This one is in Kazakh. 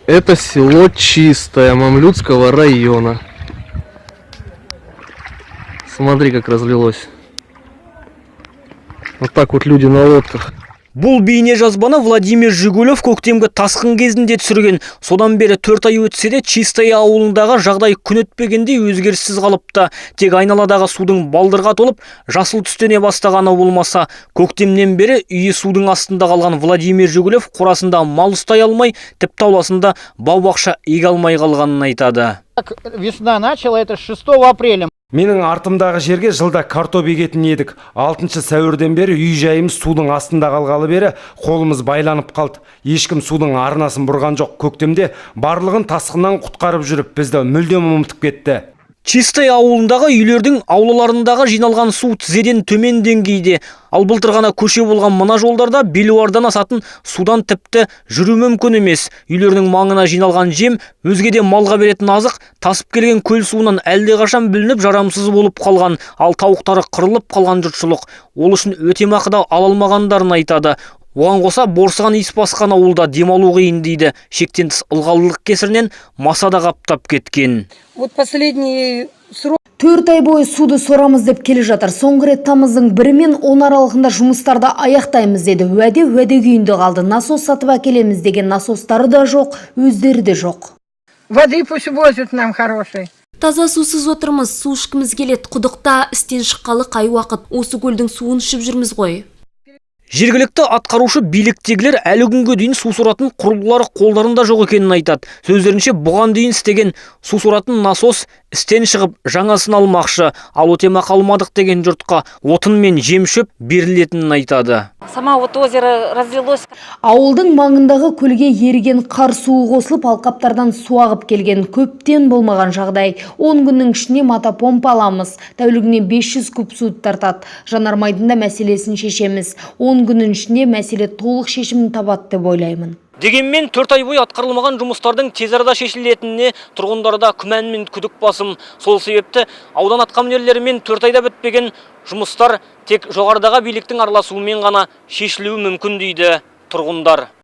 Это село Чистое Мамлютского района. Смотри, как разлилось. Вот так вот люди на лодках. Бұл бейне жазбаны Владимир Жигулев көктемгі тасқын кезінде түсірген. Содан бері 4 ай өтсе де, Чистая ауылындағы жағдай күн өтпегендей өзгеріссіз қалыпты. Тек айналадағы судың балдырға толып, жасыл түстене бастағаны болмаса, көктемнен бері үйі судың астында қалған Владимир Жигулев қорасында мал ұстай алмай, тіпті ауласында бау-бақша еге алмай қалғанын айтады. Как весна начала, это с 6 апреля. Менің артымдағы жерге жылда картоп егетін едік. 6 сәуірден бері үй жайымыз судың астында қалғалы бері қолымыз байланып қалды. Ешкім судың арнасын бұрған жоқ. Көктемде барлығын тасқыннан құтқарып жүріп, бізді мүлдем ұмытып кетті. Чистая ауылындағы үйлердің аулаларындағы жиналған су тізеден төмен деңгейде. Ал былтыр ғана көше болған мына жолдарда белуардан асатын судан тіпті жүру мүмкін емес. Үйлердің маңына жиналған жем, өзге де малға беретін азық тасып келген көл суынан әлдеқашан бүлініп, жарамсыз болып қалған. Ал тауықтары қырылып қалған жұртшылық ол үшін өтемақы да ала алмағандарын айтады. Оған қоса, борсыған иіс басқан ауылда демалу қиын дейді. Шектен тыс ылғалдылық кесірінен маса да қаптап кеткен. Вот последний срок. 4 ай бойы суды сорамыз деп келе жатыр. Соңғы рет тамыздың 1 мен 10 аралығында жұмыстарды аяқтаймыз деді. Уәде уәде күйінде қалды. Насос сатып әкелеміз деген, насостары да жоқ, өздері де жоқ. Воды пусть возят нам хорошей. Таза сусыз отырмыз, су ішкіміз келеді. Құдықта істен шыққалы қай уақыт. Осы көлдің суын ішіп жүрміз ғой. Жергілікті атқарушы биліктегілер әлі күнге дейін су соратын құрылғылары қолдарында жоқ екенін айтады. Сөздерінше, бұған дейін істеген су соратын насос істен шығып, жаңасын алмақшы. Ал өтемақы алмадық деген жұртқа отын мен жем-шөп берілетінін айтады. Сама вот озеро разлилось. Ауылдың маңындағы көлге еріген қар суы қосылып, алқаптардан су ағып келген. Көптен болмаған жағдай. 10 күннің ішінде мотопомпа аламыз. Тәулігіне 500 куб суды тартады. Жанармайдың да мәселесін шешеміз. 10 күннің ішінде мәселе толық шешімін табады деп ойлаймын. Дегенмен 4 ай бойы атқарылмаған жұмыстардың тез арада шешілетініне тұрғындарда күмән мен күдік басым. Сол себепті аудан атқамінерлерімен 4 айда бітпеген жұмыстар тек жоғарыдағы биліктің араласуымен ғана шешілуі мүмкін дейді тұрғындар.